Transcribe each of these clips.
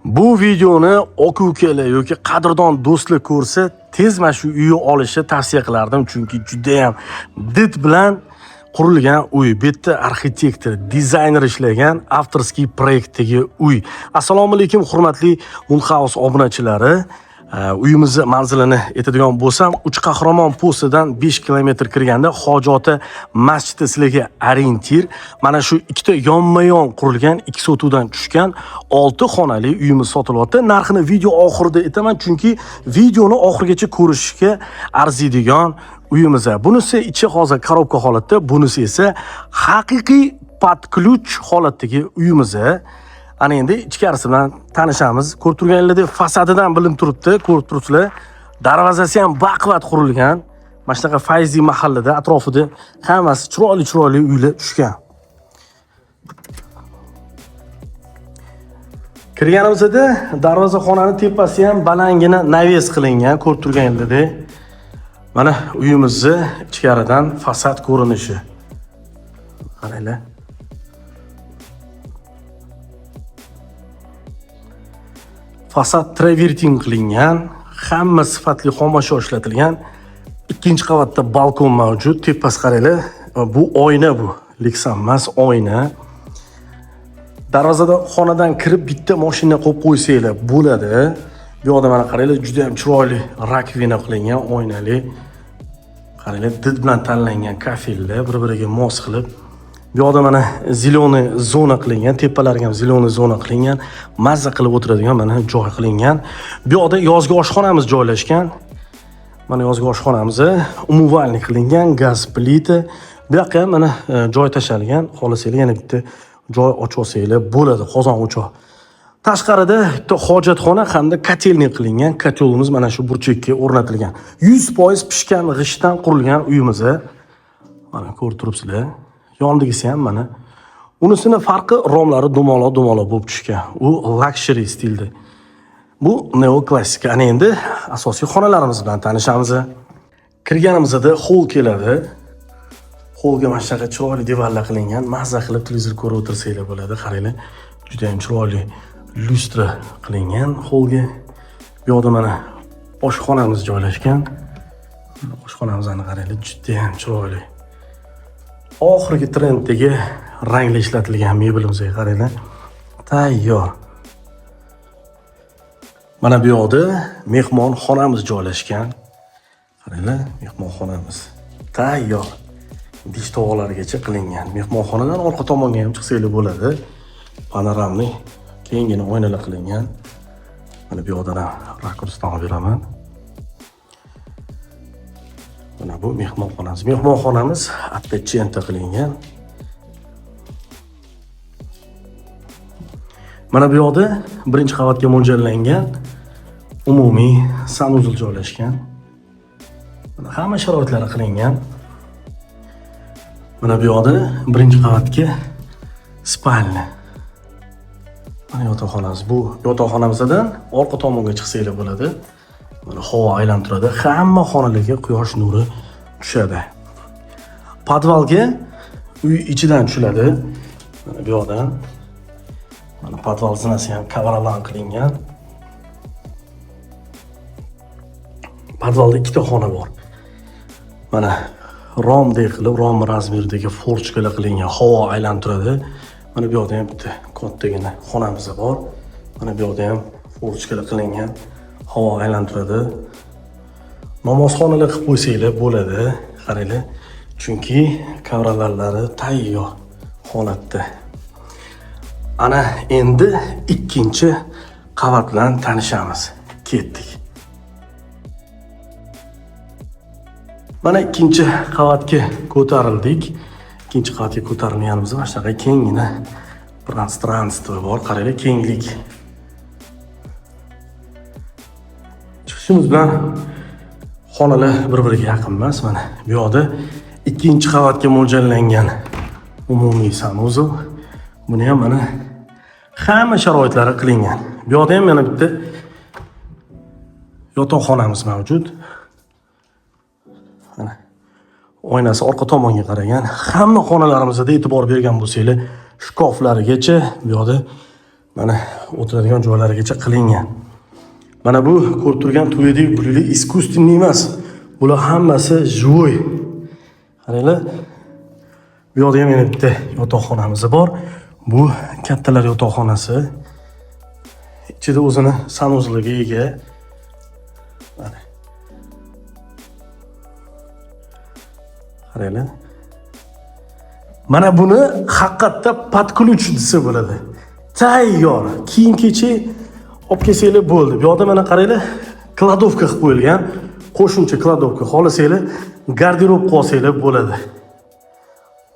Bu videoni aka-ukalar yoki qadrdon do'stlar ko'rsa, tez mana shu uyni olishni tavsiya qilardim, chunki juda ham did bilan qurilgan uy. Bu yerda arxitektor, dizayner ishlagan авторский proyektdagi uy. Assalomu alaykum, hurmatli Moon House obunachilari. Uyimizni manzilini aytadigan bo'lsam, Uch Qahramon postidan 5 kilometr kirganda Hoji ota masjidi sizlarga orientir. Mana shu ikkita yonma-yon qurilgan, 2 sotuvdan tushgan 6 xonali uyimiz sotilyapti. Narxini video oxirida aytaman, chunki videoni oxirigacha ko'rishga arziydigan uyimiz. Bunisi ichi hozir korobka holatda, bunisi esa haqiqiy под ключ holatdagi uyimiz. Ana endi ichkarisi bilan tanishamiz. Ko'rib turganlaridek fasadidan bilinib turibdi, ko'rib turibsizlar. Darvozasi ham baquvvat qurilgan. Mana shunaqa fayzli mahallada atrofida hammasi chiroyli chiroyli uylar tushgan. Kirganimizda darvozaxonani tepasi ham balandgina naves qilingan, ko'rib turganlaridek. Mana uyimizni ichkaridan fasad ko'rinishi. Qaranglar. Fasad travertin qilingan, hamma sifatli xomashyo ishlatilgan. Ikkinchi qavatda balkon mavjud. Tepasi qaranglar, bu oyna bu. Leksan emas, oyna. Darvozada xonadan kirib bitta mashina qo'yib qo'ysanglar bo'ladi. Bu yoqda mana qaranglar, juda ham chiroyli rakvina qilingan, oynali. Qaranglar, did bilan tanlangan kafellar bir-biriga mos qilib. Bu yoqda mana зеленый zona qilingan, tepalariga ham зеленый zona qilingan, mazza qilib o'tiradigan mana joy qilingan. Bu yoqda yozgi oshxonamiz joylashgan. Mana yozgi oshxonamiz умывальник qilingan, gaz plita. Bu yoqqa ham mana joy tashalgan. Xohlasanglar yana bitta joy ochib olsanglar bo'ladi, qozon o'choq. Tashqarida bitta hojatxona hamda kotelniy qilingan. Kotelimiz mana shu burchakka o'rnatilgan. 100% pishgan g'ishtdan qurilgan uyimiz. Mana ko'rib turibsizlar. Yondigisi ham mana. Unisini farqi romlari dumaloq dumaloq bo'lib tushgan. U luxury stilda. Bu neoklassika. Ana endi asosiy xonalarimiz bilan tanishamiz. Kirganimizda hol keladi. Holga mana shunaqa chiroyli divarlar qilingan. Mazza qilib televizor ko'rib o'tirsanglar bo'ladi. Qaranglar, juda ham chiroyli lyustra qilingan holga. Bu yoqda mana oshxonamiz joylashgan. Oshxonamizni qaranglar, juda ham chiroyli. Oxirgi trenddagi rangli ishlatilgan mebelimizga qaranglar. Tayyor. Mana bu yoqda mehmonxonamiz joylashgan. Qaranglar, mehmonxonamiz tayyor. Dish tovoqlarigacha qilingan. Mehmonxonadan orqa tomonga ham chiqsanglar bo'ladi. Panoramli kenggina oynalar qilingan. Mana bu yoqdan ham rakursdan olib beraman. Mana bu mehmonxonamiz. Mehmonxonamiz attachenta qilingan. Mana bu yoqda birinchi qavatga mo'ljallangan umumiy sanuzel joylashgan. Mana hamma sharoitlari qilingan. Mana bu yoqda birinchi qavatga spalni. Mana yotoqxonamiz. Bu yotoqxonamizdan orqa tomonga chiqsanglar bo'ladi. Mana havo aylanib turadi. Hamma xonalarga quyosh nuri tushadi. Podvalga uy ichidan tushiladi. Mana bu yoqdan. Mana podval zinasi ham kavralan qilingan. Podvalda ikkita xona bor. Mana romdek qilib, rom razmeridagi forchkalar qilingan, havo aylanib turadi. Mana bu yoqda ham bitta kattagina xonamiz bor. Mana bu yoqda ham forchkalar qilingan, havo aylanib turadi. Namozxonalar qilib qo'ysanglar bo'ladi, qaranglar. Chunki kavralarlari tayyor holatda. Ana endi ikkinchi qavat bilan tanishamiz. Ketdik. Mana ikkinchi qavatga ko'tarildik. Ikkinchi qavatga ko'tarilganimizda mana shunaqa kenggina prostranство bor. Qaranglar, kenglik. Chiqishimiz bilan xonalar bir-biriga yaqin emas. Mana bu yoqda ikkinchi qavatga mo'ljallangan umumiy sanuzel. Buni ham mana hamma sharoitlari qilingan. Bu yoqda ham yana bitta yotoqxonamiz mavjud. Mana oynasi orqa tomonga qaragan. Hamma xonalarimizda e'tibor bergan bo'lsanglar, shkaflarigacha bu yoqda Mana o'tiradigan joylarigacha qilingan. Mana bu ko'rib turgan tuyadik bulilik искусственный emas. Bular hammasi живой. Qaranglar. Bu yoqda ham yana bitta yotoqxonamiz bor. Bu kattalar yotoqxonasi. Ichida o'zini санузел iga ega. Mana. Qaranglar. Mana buni haqiqatda под ключ desa bo'ladi. Tayyor. Kiyim-kechak olib kelsanglar bo'ldi. Bu yoqda mana qaranglar, кладовка qilib qo'yilgan. Qo'shimcha кладовка. Xohlasanglar garderob qilib olsanglar bo'ladi.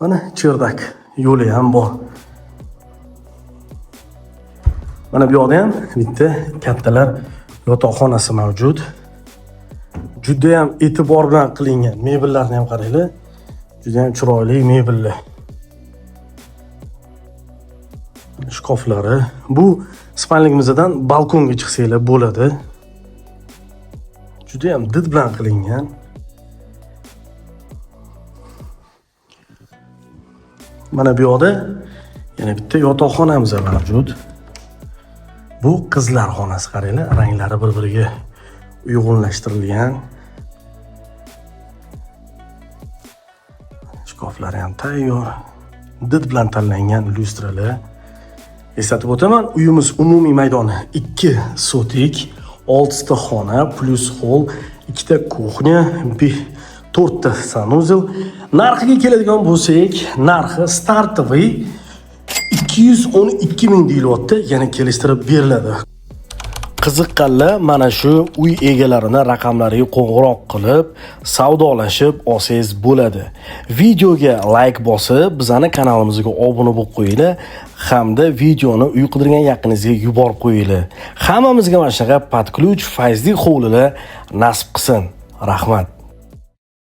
Mana чердак yo'li ham bor. Mana bu yoqda ham bitta kattalar yotoqxonasi mavjud. Juda ham e'tibor bilan qilingan. Mebellarni ham qaranglar. Juda ham chiroyli mebellar. Shkaflari. Bu spalnikimizdan balkonga chiqsanglar bo'ladi. Juda ham did bilan qilingan. Mana bu yoqda yana bitta yotoqxonamiz mavjud. Bu qizlar xonasi, qaranglar, ranglari bir-biriga uyg'unlashtirilgan. Shkaflari ham tayyor. Did bilan tanlangan lyustralar. Eslatib o'taman, uyimiz umumiy maydoni 2 sotik, 6 ta xona plus hol, 2 ta kuxnya, 4 ta sanuzel. Narxiga keladigan bo'lsak, narxi startoviy 212 ming deyilyapti, yana kelishtirib beriladi. Qiziqqanlar mana shu uy egalarini raqamlariga qo'ng'iroq qilib, savdolashib olsangiz bo'ladi. Videoga like bosib, bizani kanalimizga obuna bo'lib qo'yinglar hamda videoni uy qidirgan yaqiningizga yuborib qo'yinglar. Hammamizga mana shunaqa под ключ fayzli hovlilar nasib qilsin. Rahmat.